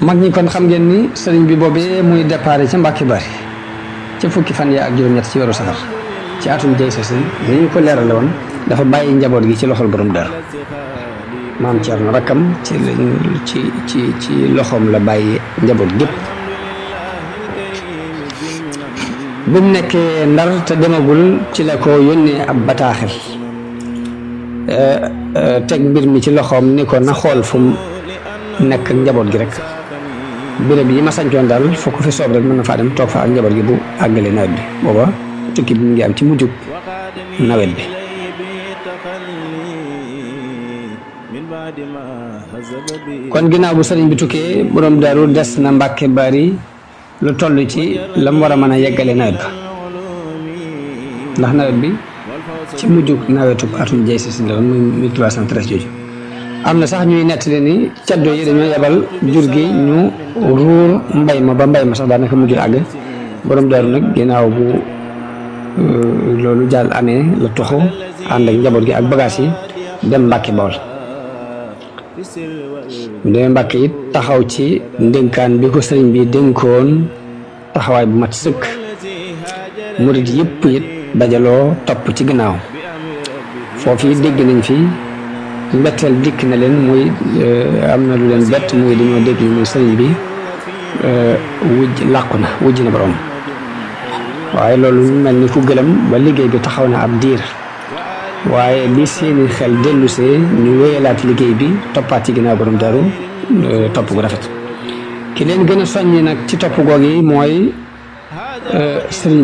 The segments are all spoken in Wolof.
mag ñi kon xam ngeen ni sëriñ bi boobee muy déparé ca Mbàkke Bari ca fukki fan ya ak juróom-ñett ci weeru safar ci atum jay sa sin ni ñu ko leerale woon dafa bàyyi njaboot gi ci loxol borom Daaru maam Cerno rakkam ci loxoom la bàyyi njaboot gépp bi mu nekkee Ndar te demagul ci la ko yónnee ab bataaxel teg mbir mi ci loxoom ni ko na xool fu mu nekk ak njaboot gi rek béréb yi ma sañcoon daal foo ko fi soob rek mën na faa dem toog fa ak njaboot gi bu àggalee nawet bi booba tukki bi mu ngi am ci mujjug nawet bi kon ginnaaw bu sëriñ bi tukkee borom Daaru des na Mbàkke Bari lu toll ci la mu war a mën a yeggale nawet ba ndax nawet bi ci mujjug nawetu atum jay si la woon muy 1313 jooju am na sax ñuy nettali ni caddo yi dañoo yebal jur gi ñu ruur mbay ma ba mbay ma sax daanaka mujjul àgg borom Daaru nag ginnaaw bu loolu jàll amee la toxu ànd ak njaboot gi ak bagage yi dem Mbàkke Bawol mu demee Mbàkke it taxaw ci ndénkaan bi ko sëriñ bi dénkoon taxawaay bu mat sëkk murit yëpp it dajaloo topp ci ginnaaw foofu it dégg nañ fi mbetteel dikk na leen muy am na lu leen bett muy dañoo dégg muy sëriñ bi làqu na wujj na borom waaye loolu mel ni ku gëlëm ba liggéey bi taxaw na ab diir waaye bi seeni xel dellusee ñu wéyalaat liggéey bi toppaat ci ginnaaw borom Daaru topp gu rafet ki leen gën a soññi nag ci topp goog yi mooy sëriñ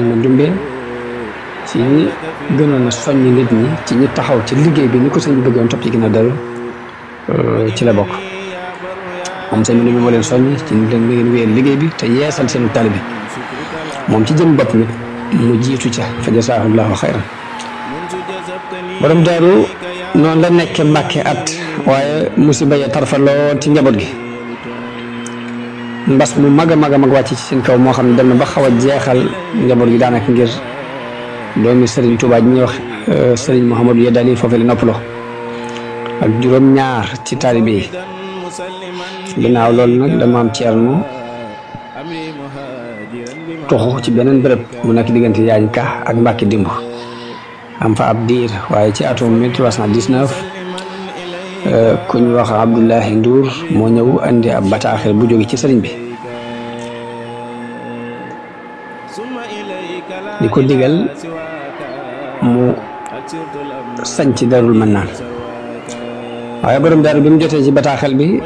Mandumbe ci ñi gënoon a soññ nit ñi ci ñi taxaw ci liggéey bi ni ko sëñ bi bëggoon topp ci ginnaaw Daaru ci la bokk moom sëñ Mandumbe moo leen soññ ci ni leen ngeen wéyal liggéey bi te yeesal seen taalibe bi moom ci jëm bopp nit mu jiitu ca fa jasaahullaahu xayran borom Daaru noonu la nekke Mbàkke at waaye musiba ya tarfa lool ci njaboot gi mbas mu mag a mag a mag wàcc ci seen kaw moo xam ne dem na ba xaw a jeexal njaboot gi daanaka ngir doomi Sëriñ Tuubaa ji ñuy wax Sëriñ Mouhamadou Yadali foofu la noppaloo ak juróom-ñaar ci taalibe yi ginnaaw loolu nag dama am Ceerno toxu ci beneen bërëb mu nekk diggante Yaañ Ka ak Mbàkke Dimb am fa ab diir waaye ci atum 1319 ku ñu wax Abdoulahi Ndour moo ñëw andi ab bataaxel bu jóge ci sëriñ bi di ko digal mu sañc Daarul Mannaan waaye borom Daaru bi mu jotee ci bataaxel bi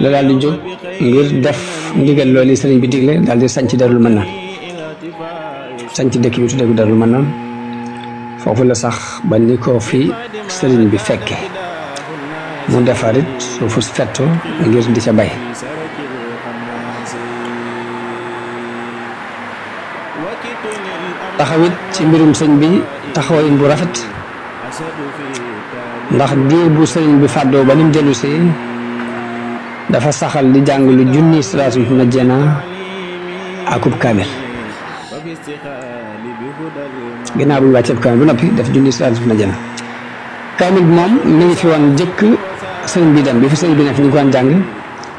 la daal di jóg ngir def ndigal loolu sëriñ bi digle daal di sañc Daarul Mannaan sañc dëkk bi tuddee ko Daarul Mannaan foofu la sax ba ni ko fi sëriñ bi fekke mu defarit suufu fetto ngir di ca bay taxawit ci mbirum sëñ bi taxawayin bu rafet ndax diir bu sëriñ bi fàddoo ba nim dellusee dafa saxal di jàng lu junni salaatu najjana akub kaamil ginnaaw bu ñu wàccee kaamil bu noppi def junni salaatu najjana kaamil bi moom mi ngi fi woon jëkk sëriñ bi dem bi fi sëriñ bi nekk ñu ko daan jàng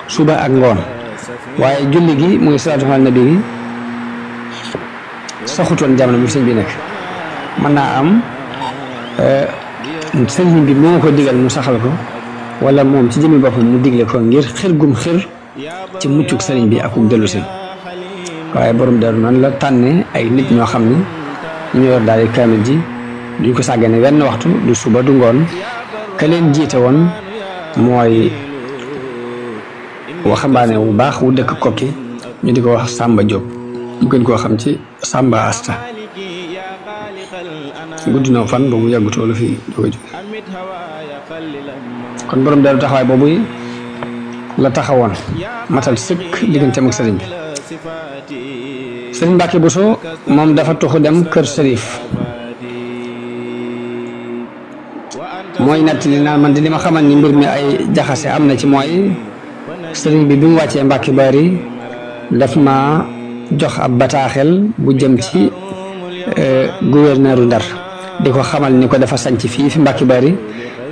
suba ak ngoon waaye julli gi muy salaatu ala nabi gi saxutoon jamono bi sëriñ bi nekk mën naa am sëriñ bi moo ko digal mu saxal ko wala moom ci jëmmi boppam mu digle ko ngir xir gum xir ci muccuk sëriñ bi akuk dellu si waaye borom Daaru noonu la tànne ay nit ñoo xam ni ñu yor daal di kaamil ji duñ ko sàggane wenn waxtu du suba du ngoon ka leen jiite woon mooy waxambaane wu baax wu dëkk Kokki ñu di ko wax Samba Diop ñu gën koo xam ci Samba Asta guddi na fan boobu yàggutoo la fi jóge kon borom Daaru taxawaay boobu la taxawoon matal sëkk digganteem ak sëriñ bi sëriñ Mbàkke Buso moom dafa tuxu dem kër Sërif mooy nettali naan man di li ma xamal ni mbir mi ay jaxase am na ci mooy sëriñ bi mu wàccee Mbàkke Bari daf ma jox ab bataaxel bu jëm ci gouverneur Ndar di ko xamal ni ko dafa sanc fii fi Mbàkke Bari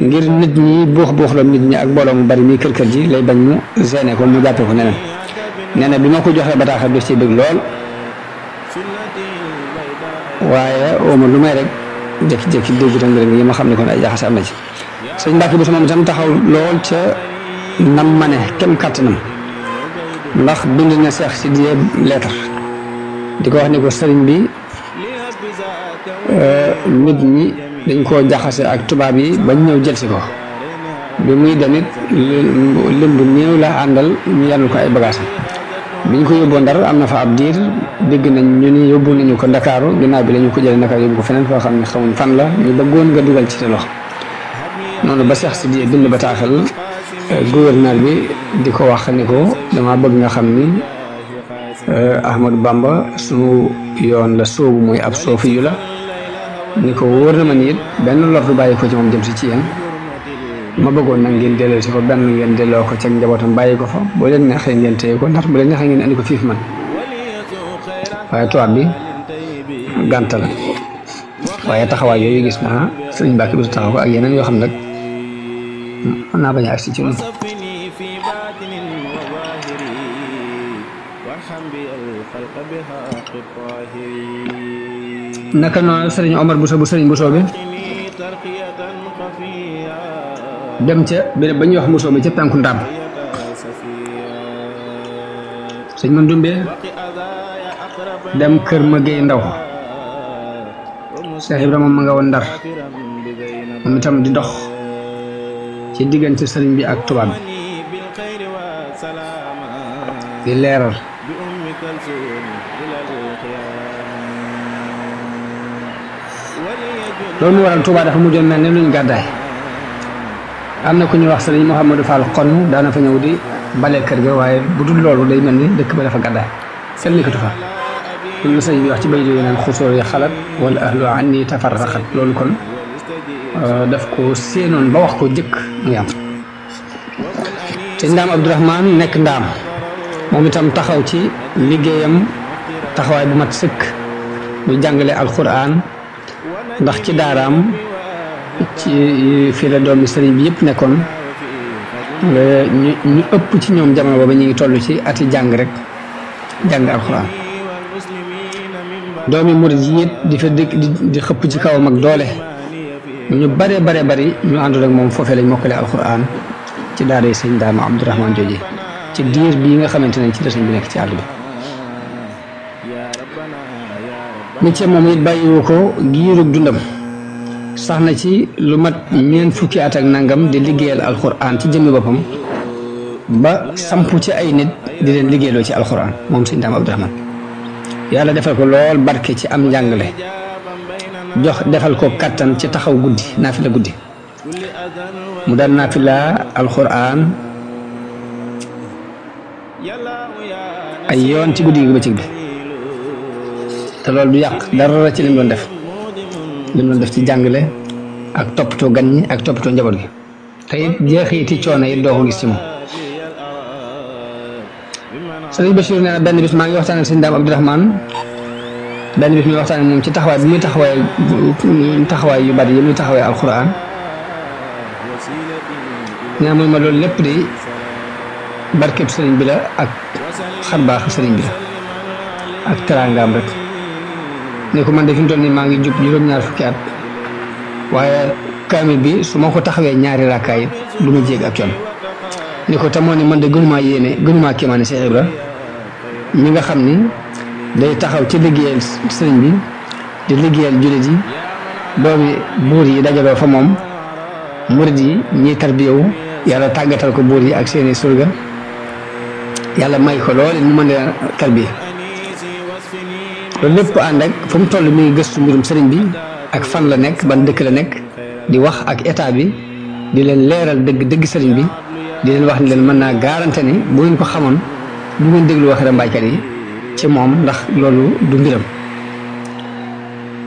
ngir nit ñi buux la nit ñi ak mbooloo mu bari mi kër ji lay bañ mu gêné ko mu jàppee ko neneen nee na bi ma ko joxee bataaxal def ci bëgg lool waaye ooma lu may rek jékki-jékki dégg rëng-rëng yi ma xam ne kon ay jaxase am na ci sëñ Mbàkke Buso moom itam taxaw lool ca nam ma ne kem kàttanam ndax bind na Seex Sidiya leetar di ko wax ni ko sëriñ bi nit ñi dañ koo jaxase ak tubaab yi bañ ñëw jël si ko bi muy demit lim bu néew la àndal ñu yanul ko ay bagages bi ñu ko yóbboo Ndar am na fa ab diir dégg nañ ñu ni yóbbu nañu ko Ndakaaru ginnaaw bi la ñu ko jëlee Ndakaaru yóbbu ko feneen foo xam ne xamuñ fan la ñu bëggoon nga dugal ci te loxo noonu ba Seex Sidiya bind bataaxal gouverneur bi di ko wax ni ko dama bëgg nga xam ni Ahmadou Bamba sunu yoon la soobu mooy ab soofi yu la ni ko wóor na ma ni it benn lor du bàyyi ko ci moom jëm si ci yéen ma bëggoon nag ngeen delloo si ko benn ngeen delloo ko ca njabootam bàyyi ko fa boo leen neexee ngeen téye ko ndax bu leen neexee ngeen andi ko fii fi man waaye tubaab bi gàntal waaye taxawaay yooyu gis naa sëriñ Mbàkke Buso taxaw ko ak yeneen yoo xam nag mën naa bañ a agsi ci ñun naka noonu sëriñ Omar Buso bu sëriñ Buso bi dem ca béréb ba ñuy wax Buso bi ca penku Ndaam sëñ man dumbee dem kër ma géey ndaw Cheikh Ibrahima ma nga woon Ndar moom itam di dox ci diggante sëriñ bi ak tubaab bi di leeral loolu mu waral Tuubaa dafa mujjoon mel ne luñ gàddaay am na ku ñuy wax sëriñ Mouhamadou Fall xonn daana fa ñëw di bale kër ga waaye bu dul loolu day mel ni dëkk ba dafa gàddaay kenn nekkatu fa loolu sëriñ bi wax ci bay jóge naan xusóor yi xalat wala ahlu anni tafarraqat loolu kon daf ko séenoon ba wax ko jëkk muy am te Ndaam Abdourahmane nekk Ndaam moom itam taxaw ci liggéeyam taxawaay bu mat sëkk muy jàngale alquran ndax ci daaraam ci fii la doomi sëriñ bi yëpp nekkoon ñu ëpp ci ñoom jamono booba ñu ngi toll ci ati jàng rek jàng alquran doomi murid yi it di fa dëkk di xëpp ci kawam ak doole ñu bare bari ñu àndoon ak moom foofee lañ mokkale alquran ci daara yi sëñ Ndaam Abdourahmane jooje ci diir bii nga xamante ne ci la sëñ bi nekk ci àll bi métier moom it bàyyiwu ko giirug dundam sax na ci lu mat ñeent fukki at ak nangam di liggéeyal alquran ci jëmmi boppam ba sampu ci ay nit di leen liggéeyloo ci alquran moom sëñ Ndaam Abdourahmane yàlla defal ko lool barke ci am njàngale jox defal ko kattan ci taxaw guddi naafila guddi mu daan naafila alquran ay yoon ci guddi gi bëccëg bi te loolu du yàq dara ci lim doon def ci jàngale ak toppatoo gan ñi ak toppatoo njaboot gi te it jeexiti coono it doo ko gis ci moom sëriñ Bachir nee na benn bis maa ngi waxtaan ak sëñ Ndaam Abdourahmane benn bis muy waxtaan ak moom ci taxawaay bi muy taxawaay yu bari yi muy taxawaay alquran nee na mooy ma loolu lépp di barkeb sëriñ bi la ak xar baax sëriñ bi la ak teraangaam rek ne ko man de fi mu toll nii maa ngi jub juróom-ñaar fukki at waaye kaamil bi su ma ko taxawee ñaari rakkaay it du ma jéeg ak coon ni ko tamoo ne man de gënumaa kéemaane Cheikh Ibra mi nga xam ni day taxaw ci liggéeyal sëriñ bi di liggéeyal jullit yi doomi buur yi dajaloo fa moom murid yi ñiy tarbiyewu yàlla tàggatal ko buur yi ak seeni surga yàlla may ko lool ñu mën leen tarbiye loolu lépp ànd ak fu mu toll mi ngi gëstu mbirum sëriñ bi ak fan la nekk ban dëkk la nekk di wax ak état bi di leen leeral dëgg sëriñ bi di leen wax ni leen mën naa garanté ni bu ngeen ko xamoon bu ngeen déglu waxi rambaaykat yi ci moom ndax loolu du mbiram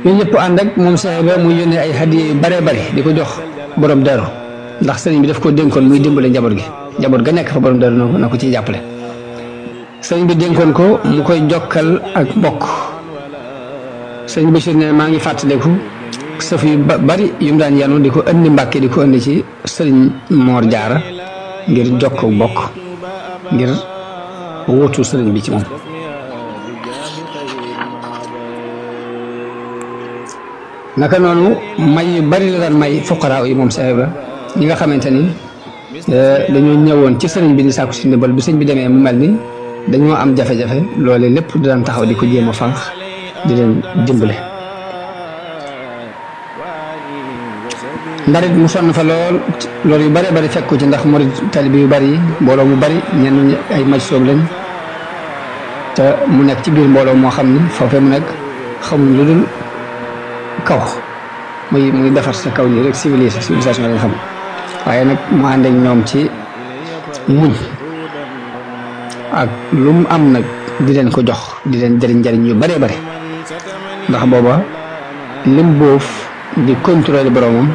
yooyu yëpp ànd ak moom Cheikh Ibra muy yónnee ay hadiya yu bare bari di ko jox borom Daaru ndax sëriñ bi daf ko dénkoon muy dimbale njaboot ga nekk fa borom Daaru na ko ciy jàppale sëriñ bi dénkoon ko mu koy jokkal ak mbokk sëriñ Bachir ne maa ngi fàttaliku sëf yu bari yu mu daan yanu di ko indi Mbàkke di ko indi ci sëriñ Moor Jaara ngir jokk bokk ngir wuutu sëriñ bi ci moom. naka noonu may yu bari la daan may fuqaraa yi moom Seex Ibra ñi nga xamante ni dañoo ñëwoon ci sëriñ bi di sàkku si ndimbal bi sëñ bi demee mu mel ni dañoo am jafe-jafe loole lépp di daan taxaw di ko jéem a fànq di leen dimbale. ndarit mu sonn fa loolu yu bari bari fekku ci ndax murid talibi yu bari mbooloo mu bari ñenn ay maj soog lañ te mu nekk ci biir mbooloo moo xam ni foofee mu nekk xamuñ lu dul kaw muy defar sa kaw nii rek civilisation lañ xam waaye nag mu ànd ak ñoom ci muñ ak lu mu am nag di leen ko jox di leen jëriñ yu bëree bëri ndax booba lim boof di contrôler boromam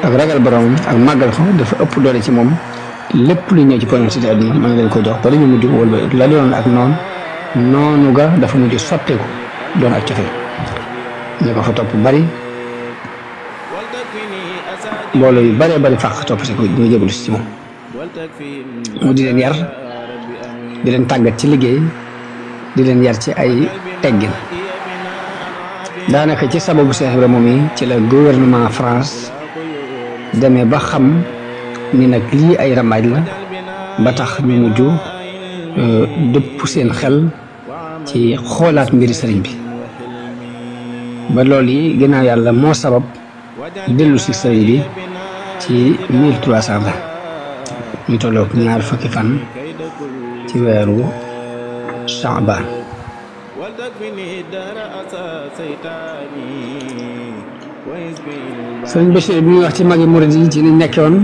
ak ragal boromam ak màggal ko dafa ëpp doole ci moom lépp lu ñëw ci politique àdduna mën nga leen ko jox ba dañu mujj wala la doon ak noonu ga dafa mujj sotteeku doon ak cofeel ñu ko fa topp bari mbooloo yu bëree bëri fàq topp si ko ñu jëbalu si moom mu di leen yar di leen tàggat ci liggéey di leen yar ci ay teggin daanaka ci sababu Cheikh Ibra moom yi ci la gouvernement France demee ba xam ni nag lii ay rambaaj la ba tax ñu mujj dëpp seen xel ci xoolaat mbiri sëriñ bi ba loolu yi ginnaaw yàlla moo sabab dellu si sëriñ bi ci 1300 ñu tolloog ñaar fukki fan ci weeru Saabaan sëriñ Bachir bi ñuy wax ci magi murid yi ci ni nekkoon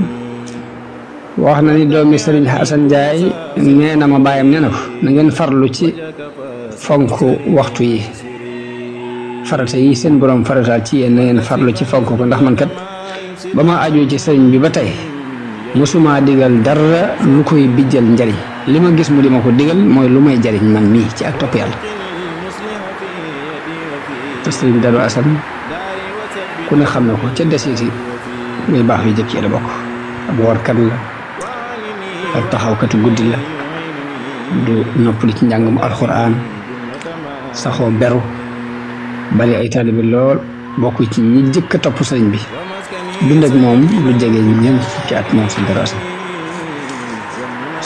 wax na ni doomi sëriñ Xasan Njaay nee na ma bàyyam nee na ko na ngeen farlu ci fonk waxtu yi farata yi seen borom farataal ci yéen na ngeen farlu ci fonk ko ndax man kat ba ma aju ci sëriñ bi ba tey mosuma digal dara lu koy bijjal njariñ li ma gis mu di ma ko digal mooy lu may jariñ man mii ci ak topp yàlla te sëriñ Darou Assane ku ne xam na ko ca desiti muy baax yu jëkk yi la bokk ab woorkat la ak taxawkatu guddi la du noppali ci njàngum alxuraan saxoo beru bari ay taalibe lool bokk ci ñi jëkk a topp sëriñ bi dund ak moom lu jege ñeent fukki at moom sëñ Darou Assane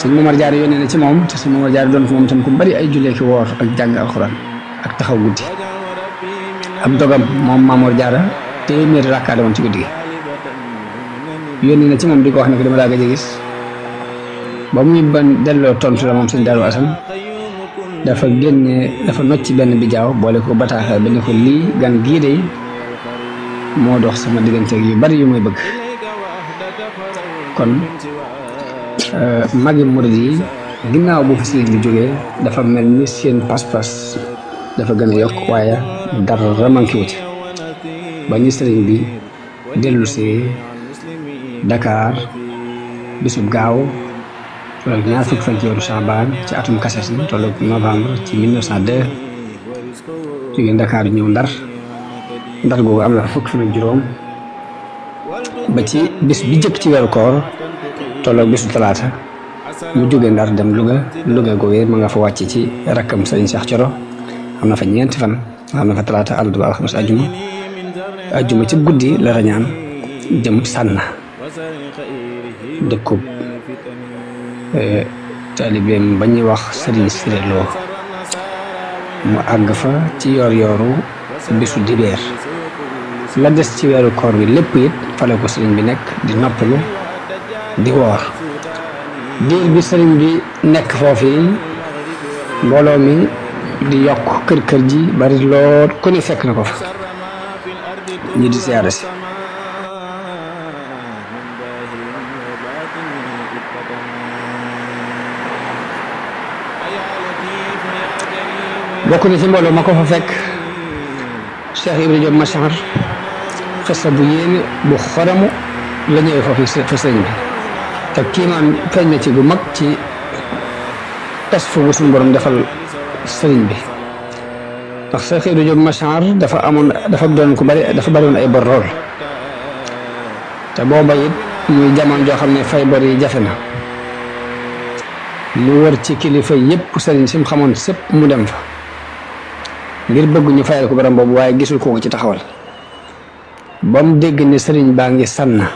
sëñ Momar Diarra yónnee na ci moom te sëñ Momar Diarra doon ko moom tam ku bari ay jullee ki woor ak jàng alxuraan ak taxaw guddi ab dogam moom Mamor Diarra téeméeri rakkaa demoon ci guddi gi yónnee na ci moom di ko wax ne ko dama laa gëj a gis ba muy ban delloo tontu la moom sëñ Darou Assane dafa nocc ci benn bijaaw boole ko bataaxal ba ne ko lii gan gii de moo dox sama diggante yu bari yu muy bëgg kon magi murid yi ginnaaw bu fi sëriñ bi jógee dafa mel ni seen pas-pas dafa gën a yokk waaye dara manqué wu ci ba ñu sëriñ bi dellu si Dakar bisub gaaw loolu ñaar fukki fan ci weeru Saabaan ci atum kaset yi tollu novembre ci 1902 jógee Dakar ñëw Ndar googu am na fukki fan ak juróom ba ci bis bi jëkk ci weeru koor tolloog bisu talaata mu jógee Ndar dem Louga googee ma nga fa wàcc ci rakkam sëriñ Cheikh Thioro am na fa ñeenti fan am na fa talaata àllarba alxames ajjuma ci guddi la rañaan jëm Sànna dëkkub taalibeem ba ñuy wax sëriñ Siré Lo mu àgg fa ci yor-yoru bisu dibeer la des ci weeru koor bi lépp it fale ko sëriñ bi nekk di noppalu di woor diir bi sëriñ bi nekk foofu mbooloo mi di yokk kër ji bari lool ku ne fekk na ko fa ñi di siyaare si bokk na ci mbooloo ma ko fa fekk Cheikh Ibra Diop Machar xista bu yéene bu xoramu la ñëwee foofu fa sëriñ bi te kiimaan feeñ na ci bu mag ci tas fu bu suñu borom defal sëriñ bi ndax Saxiiru Jóob Machar dafa doon ku bari dafa bari woon ay bor lool te booba it muy jamono joo xam ne fay bor yi jafe na mu wër ci kilifa yépp sëriñ si mu xamoon sépp mu dem fa ngir bëgg ñu fayal ko borom boobu waaye gisul kooku ci taxawal ba mu dégg ne sëriñ baa ngi sànna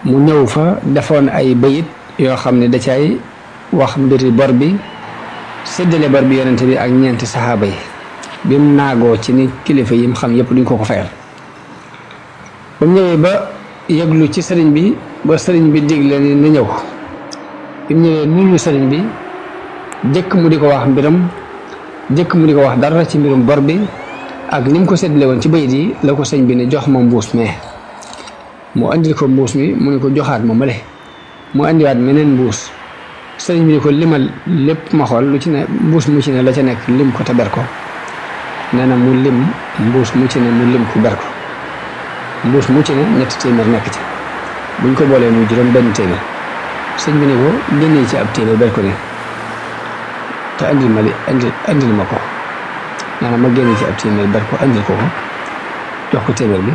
mu ñëw fa defoon ay bayit yoo xam ne da cay wax mbiri bor bi séddale bor bi yonente bi ak ñeenti saxaaba yi bi mu naagoo ci ni kilifa yi mu xam yépp duñ ko fayal ba mu ñëwee ba yëglu ci sëriñ bi ba sëriñ bi digle ni na ñëw bi mu ñëwee nuyu sëriñ bi jëkk mu di ko wax mbiram jëkk mu di ko wax dara ci mbirum bor bi ak ni mu ko séddale woon ci bayit yi la ko sëñ bi ne jox ma mbuus mee mu andil ko mbuus mi mu ne ko joxaat ma male mu andiwaat meneen mbuus sëriñ bi ne ko limal lépp ma xool lu ci ne mbuus mu ci ne la ca nekk lim ko te ber ko nee na mu lim mbuus mu ci ne mu lim ko ber ko mbuus mu ci ne ñetti téeméer nekk ci buñ ko boolee muy juróom benn téeméer sëñ bi ne ko génnee ci ab téeméer ber ko ne te andil ma ko maanaam ma génne ci ab téeméer ber ko andil ko jox ko téeméer bi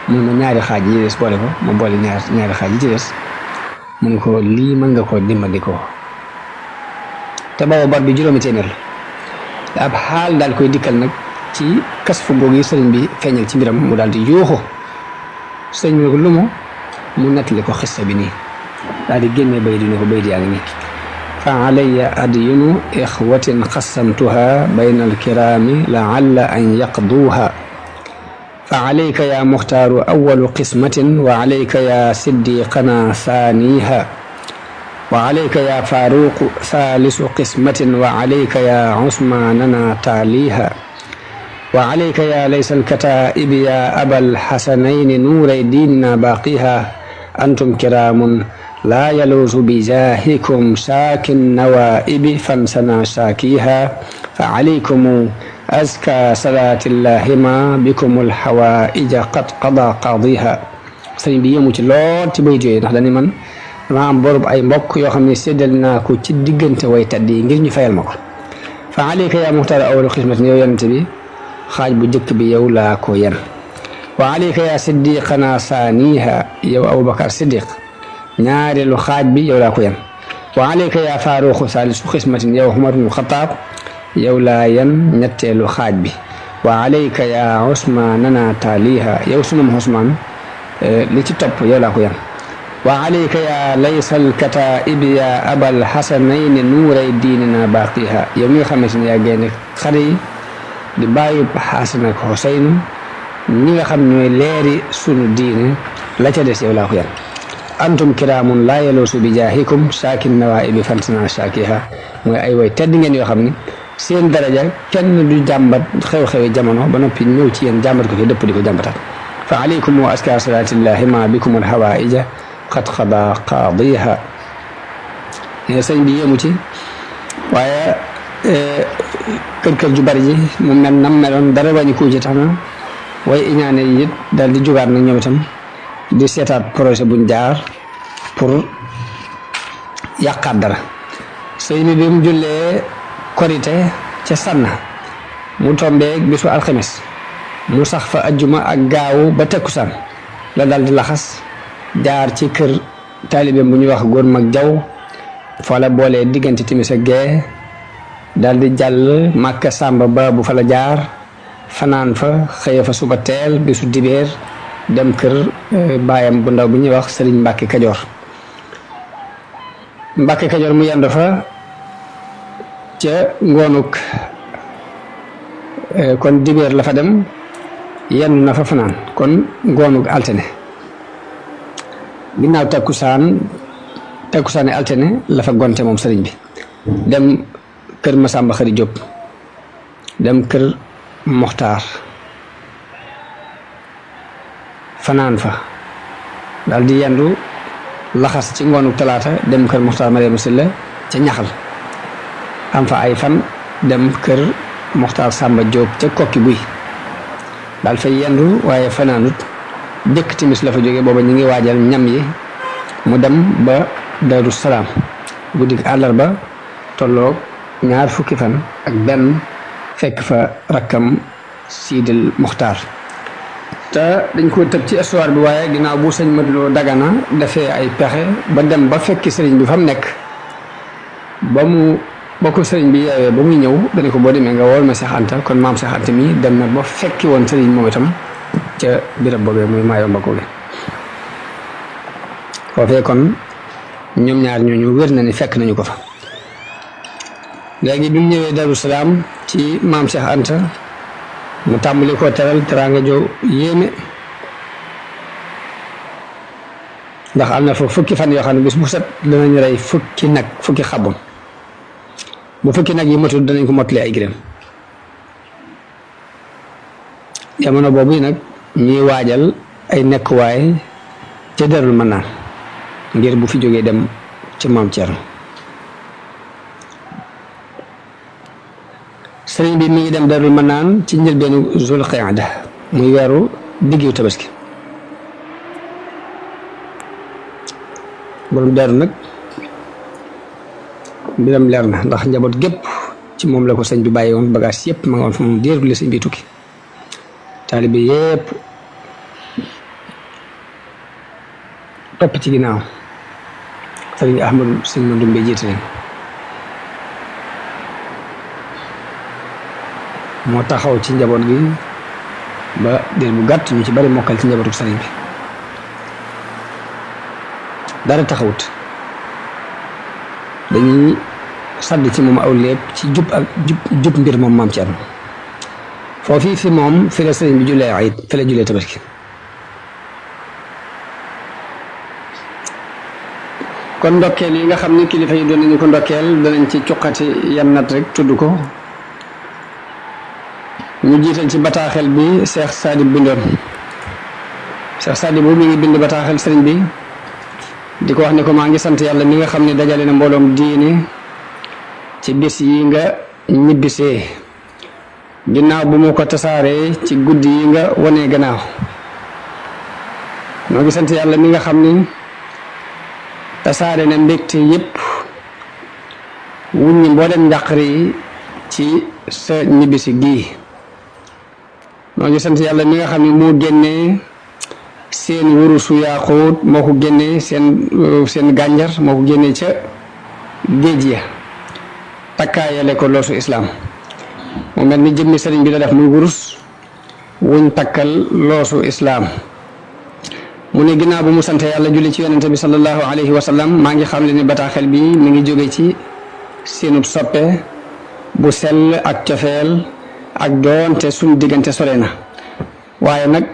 mu ne ma ñaari xaaj yi des boole ko ma boole ñaari xaaj yi ci des mu ne ko lii mën nga koo dimbali ko te booba bor bi juróomi téeméer la ab xaal daal koy dikkal nag ci kas fu googu yi sëriñ bi feeñal ci mbiram mu daal di yuuxu sëriñ bi ne ko lu mu nettali ko xissa bi nii daal di génne bay di ne ko bay di yaa ngi nii fa alayya adyunu ixwatin xassamtuha bayna alkiraami laalla an yaqduuha fa alayka ya muxtaaru awalu qismatin wa alayka ya siddiqana saaniha wa alayka ya faaruqu saalisu qismatin wa alayka ya usmaanana taaliha wa alayka ya laysa alkataa'ibi ya abal xasanayni nuuray diinina baaqiha antum kiraamun laa yaluusu bijaahikum saakin nawaa'ibi fansana saakiha fa alaykum azka salaatillahi ma bikumul hawaa'ija qad qada qaadiha sëriñ bi yëmu ci lool ci bayit yooyu ndax dañu man dama am borub ay mbokk yoo xam ne séddal naa ko ci diggante way tedd yi ngir ñu fayal ma ko fa alayka yaa muxtaar awalu xismatin yow yonente bi xaaj bu njëkk bi yow laa ko yen wa alayka yaa siddiqana saaniha yow Abubakar Siddiq ñaareelu xaaj bi yow laa ko yen wa alayka yaa faaruqu saalisu xismatin yow Umar ibn Xattaab yow laa yen ñetteelu xaaj bi wa alayka yaa usmaanana taaliha yow sunum Usmaan li ci topp yow laa ko yen wa alayka yaa laysa alkataa'ibi yaa abal xasanayni nuuray diinina baaqiha yow mi nga xamante ne yaa génne xare yi di bàyyi Xasan ak Xuseyn ñi nga xam ñooy leeri sunu diine la ca des yow laa ko yen antum kiraamun laa yaluusu bi jaahikum saakin nawaa'ibi fansana saakiha mooy ay way tedd ngeen yoo xam ni seen daraja kenn du jàmbat xew-xewi jamono ba noppi ñëw ci yéen jàmbat ko fi dëpp di ko jàmbatat fa alaykum wa aska salaatillahi ma bikum alhawaa'ija qad qada qaadiha sëñ bi yéemu ci waaye kër ju bari ji mu mel nam meloon dara wàññi ko ci tax na way iñaane yi it daal di jugaat nag ñoom itam di seetaat projet buñ jaar pour yàqaat dara sëñ bi mu jullee korite ca sànna mu tombeeg bisu alxames mu sax fa ajjuma ak gaawu ba tekkusaan la daal di laxas jaar ci kër taalibeem bu ñuy wax góor mag jaw fa la boolee diggante timis ak gee daal di jàll Màkka Sàmba ba bu fa la jaar fanaan fa xëye fa suba teel bisu dibeer dem kër baayam bu ndaw bu ñuy wax Sëriñ Mbàkke Kajoor Mbàkke Kajoor mu yendu fa ca ngoonuk kon dibeer la fa dem yendu na fa fanaan kon ngoonuk altine ginnaaw takkusaani altine la fa gonte moom sëriñ bi dem kër Masamba Xari Jóob dem kër Moxtaar fanaan fa daal di yendu laxas ci ngoonu talaata dem kër Moxtaar Mariama Silla ca ñaxal am fa ay fan dem kër Moxtaar Sàmba Jóob ca kokki buy daal fay yendu waaye fanaanut jëkk timis la fa jóge booba ñu ngi waajal ñam yi mu dem ba Daaru Salaam guddi àllarba tolloog 20 fan ak benn fekk fa rakkam Sidil Muxtaar te dañ ko tëb ci histoire bi waaye ginnaaw bu sëñ Madou Dagana dafee ay pexe ba dem ba fekki sëriñ bi fa mu nekk ba ko sëriñ bi yeewee ba muy ñëw dana ko boo demee nga wool ma Seex Anta kon maam Seex Anta mi dem na ba fekki woon sëriñ moom itam ca birab boobee muy Mayomba googe foofee kon ñoom ñaar ñooñu wér na ni fekk nañu ko fa léegi bi mu ñëwee Darou Salaam ci maam Seex Anta mu tàmbali koo teral teraanga joo yéeme ndax am na fa fukki fan yoo xam ne bis bu set danañu rey fukki xabam bu fukki nag yi matul danañ ko mottali ay gërëm jamono boobu nag ñuy waajal ay nekkuwaay ca Darul Manaan ngir bu fi jógee dem ci maam Thierno sëriñ bi mi ngi dem Darul Manaan ci njëlbeenu Zul Qaada muy weeru diggu tabaski borom Daaru nag mbiram leer na ndax njaboot gépp ci moom la ko sëñ bi bàyyi woon bagage yëpp ma nga woon fa moom diir li sëñ bi tukki taalibe yëpp topp ci ginnaaw sëriñ Ahmadu sëñ Mandumbe jiite leen moo taxaw ci njaboot gi ba diir bu gàtt ñu ci bari mokkal ci njabootu sëriñ bi dara taxawut dañuy sàdd ci moom aw lépp ci jub mbir moom maam Thierno foofii fi moom fi la sëriñ bi jullee ayit fi la jullee tabaski kon ndokkeel yi nga xam ne kilifa yi doon nañu ko ndokkeel danañ ci cuqati yan nat rek tudd ko ñu jiital ci bataaxel bi Cheikh Sadib bindoon Cheikh Sadib boobu mi ngi bind bataaxel sëriñ bi di ko wax ne ko maa ngi sant yàlla mi nga xam ne dajale na mbooloom diine ci bis yi nga ñibbisee ginnaaw bu mu ko tasaaree ci guddi yi nga wanee gannaaw noo ngi sant yàlla mi nga xam ni tasaare na mbégte yépp wuññi mboolem njàqare yi ci sa ñibbisi gii noo ngi sant yàlla mi nga xam ne moo génnee seen wurusu yaaquut moo ko génnee seen gànjar moo ko génnee ca géej ya takkaayale ko loosu islaam mu mel ni jëmmi sëriñ bi la def muy wurus wuñ takkal loosu islaam mu ne ginnaaw bu mu sante yàlla julli ci yonente bi sallallahu alayhi wa sallam maa ngi xam le ni bataaxel bi mi ngi jóge ci seenub soppe bu sell ak cofeel ak doonte suñ diggante sore na waaye nag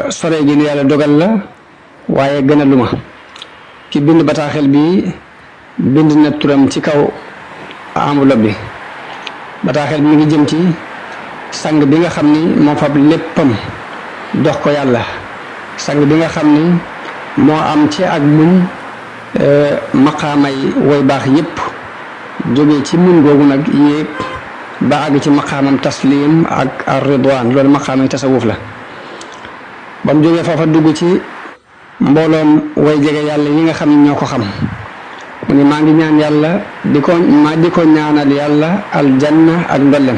sore gi lu yàlla dogal la waaye gën a luma ki bind bataaxel bi bind na turam ci kaw enveloppe bi bataaxel bi mi ngi jëm ci sang bi nga xam ni moo fab léppam dox ko yàlla sang bi nga xam ni moo am ci ak muñ maqaamay way baax yépp jóge ci muñ googu nag yéeg ba àgg ci maqaamam taslim ak ar-ridwaan loolu maqaamay tasawuf la ba mu jógee foofa dugg ci mbooloom way jege yàlla yi nga xam ne ñoo ko xam mu ne maa ngi ñaan yàlla di ko ñaanal yàlla aljanna ak ndollem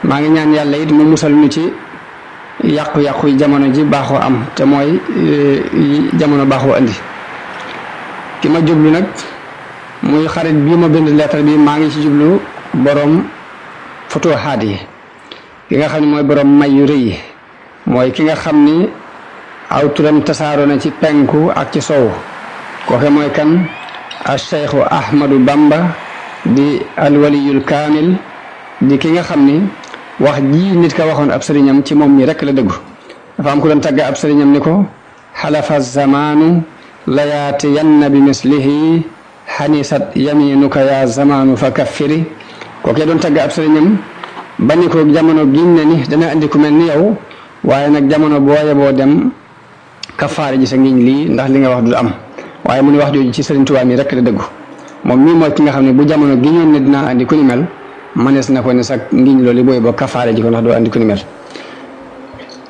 maa ngi ñaan yàlla it mu musal ñu ci yàqu-yàqu yi jamono ji baaxoo am te mooy jamono baaxoo andi ki ma jublu nag muy xarit bii ma bind lettre bi maa ngi ci jublu borom futuhaat yi ki nga xam ne mooy borom may yu rëy yi mooy ki nga xam ni aw turam tasaaroo na ci penku ak ci sow kooke mooy kan a cheikhu ahmadu bamba di alwaliyul kaamil di ki nga xam ni wax ji nit ka waxoon ab sëriñam ci moom ñi rek la dëggu dafa am ku doon tàgga ab sëriñam ni ko xalafa zamaanu layaati yanna bi mislihi xanisat yaminuka ya zamaanu fa kaffiri kooke doon tàgga ab sëriñam ba ni ko jamono giñ ne ni dana andi ku mel ni yow waaye nag jamono boo yeboo dem kafaare ji sa ngiñ lii ndax li nga wax du am waaye mu ni wax jooju ci Sëriñ Tuubaa mi rek la dëggu moom mii mooy ki nga xam ne bu jamono giñoon ne dinaa andi ku ni mel manees na ko ne sax ngiñ loolu booy boo kafaare ji ko ndax doo andi ku ni mel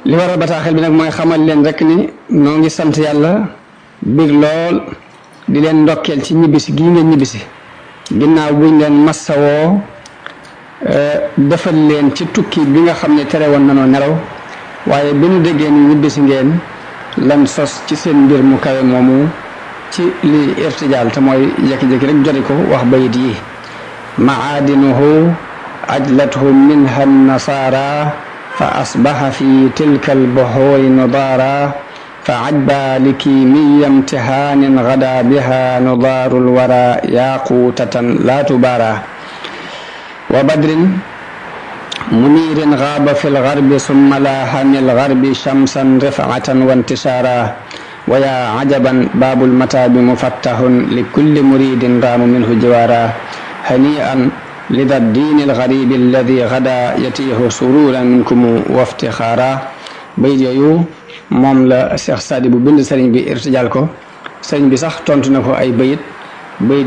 li waral bataaxel bi nag mooy xamal leen rek ni noo ngi sant yàlla biir lool di leen ndokkeel ci ñibbisi gii ngeen ñibbisi ginnaaw buñ leen massawoo defal leen ci tukki bi nga xam ne tere woon nanoo nelaw waaye bi ñu déggee ni ñibbisi ngeen lan sos ci seen mbir mu kawe moomu ci li irtijaal te mooy jékki-jékki rek joti ko wax bayit yi maadinuhu ajlathu minha nasara fa asbaha fi tilka albuhuri nudara fa ajba likimiya imtihanin gada biha nudaru lwara yaqutatan la tubara wa badrin munirin غاب في الغرب ثم لاح من الغرب شمسا رفعة وانتشارا ويا عجبا باب المتاب مفتح لكل مريد رام منه جوارا هنيئا لذا الدين الغريب الذي غدا يتيه سرورا منكم وافتخارا bayit yooyu moom la Cheikh Saadi bu bind sëriñ bi irtijaal ko sëriñ bi sax tontu na ko ay bayit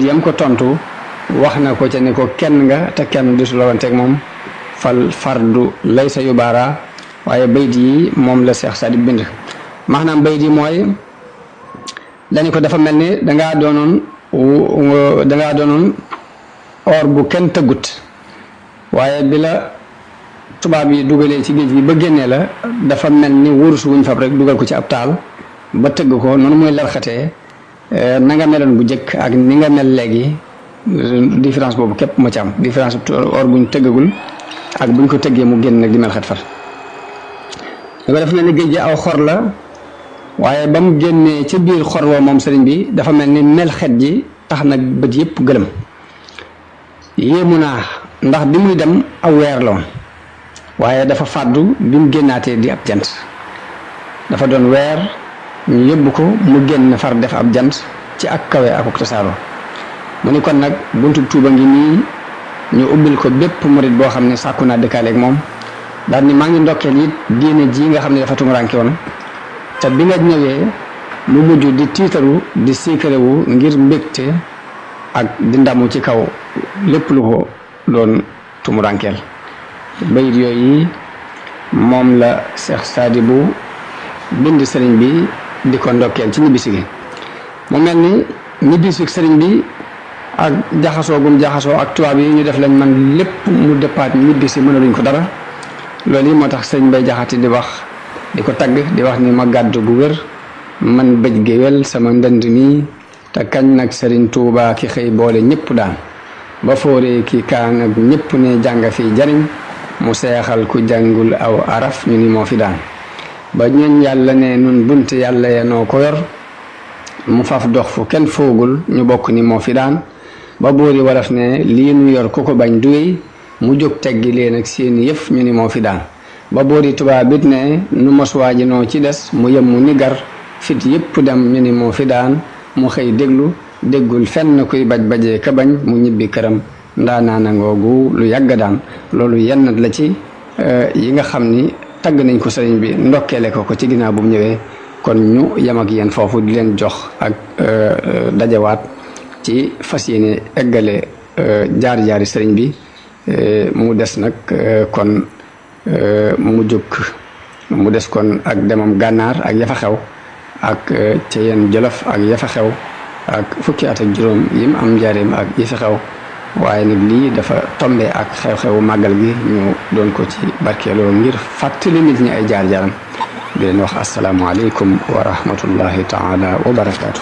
yam ko tontu wax na ko ca ne ko kenn nga te kenn du su lawanteeg moom fal fardu laysa yubaara waaye bayit yi moom la Cheikh Saadi bind maanaam bayit yi mooy dañu ko dafa mel ni dangaa doonoon or bu kenn tëggut waaye bi la tubaab yi dugalee ci géej gi ba génnee la dafa mel ni wurus wuñ fab rek dugal ko ci ab taal ba tëgg ko noonu muy larxatee na nga meloon bu jëkk ak ni nga mel léegi différence boobu képp moo ci am différence or buñ tëggagul ak buñ ko tëggee mu génn nag di mel xet far da ko dafa mel ni géej gi aw xor la waaye ba mu génnee ci biir xor woo moom sëriñ bi dafa mel ni mel xet ji tax nag bët yëpp gëlëm yéemu naa ndax bi muy dem aw weer la woon waaye dafa fàddu bi mu génnaatee di ab jant dafa doon weer ñu yóbbu ko mu génn far def ab jant ci ak kawe ak tasaaroo mu ni kon nag buntu tuuba ngi nii ñu ubbil ko bépp murit boo xam ne sàkku naa dëkkaaleeg moom daal ni maa ngi ndokkeel it diine ji nga xam ne dafa tumuraanke woon te bi nga ñëwee mu mujj di tiitaru di siikarewu ngir mbégte ak di ndamu ci kaw lépp lu ko doon tumuraankeel bayit yooyu moom la Cheikh Saadi bu bind sëriñ bi di ko ndokkeel ci ñibbisi gi mu mel ni ñibbisi sëriñ bi ak jaxasoo ak tubaab yi ñu def lañ man lépp mu dëppaat ñibbisi mënaluñ ko dara loolu yi moo tax sëriñ Bay Jaxate di wax di ko tagg di wax ni ma gàddu bu wér man bëj géwél sama ndënd mi te kañ nag sëriñ Tuubaa ki xëy boole ñëpp daan ba fooree ki kaan ak ñëpp ne jàng fi jariñ mu seexal ku jàngul aw araf ñu ni moo fi daan ba ñooñ yàlla ne nun bunt yàlla ya noo ko yor mu faf dox fu kenn foogul ñu bokk ni moo fi daan ba boori waraf ne lii nu yor ku ko bañ duwéy mu jóg teggi leen ak seeni yëf ñu ni moo fi daan ba boori tubaab bit ne nu moswaaji noo ci des mu yemmu ni gar fit yëpp dem ñu ni moo fi daan mu xëy déggul fenn kuy bajee ka bañ mu ñibbi këram ndaanaana ngoogu lu yàgg daan loolu yenn la ci yi nga xam ni tagg nañ ko sëriñ bi ndokkeele ko ci ginnaaw bu mu ñëwee kon ñu yem ak yéen foofu di leen jox ak dajawaat ci fas yéene eggale jaar-jaari sëriñ bi mu des nag kon mu des kon ak demam gànnaar ak yafa xew ak ca yeen jolof ak yafa xew ak fukki at ak juróom yim am njaareem ak yafa xew waaye nag lii dafa tombe ak xew-xewu màggal gi ñu doon ko ci barkeeloo ngir fàttali nit ñi ay jaar-jaaram di leen wax asalaamualeykum wa rahmatullahi taala wa barakaatu.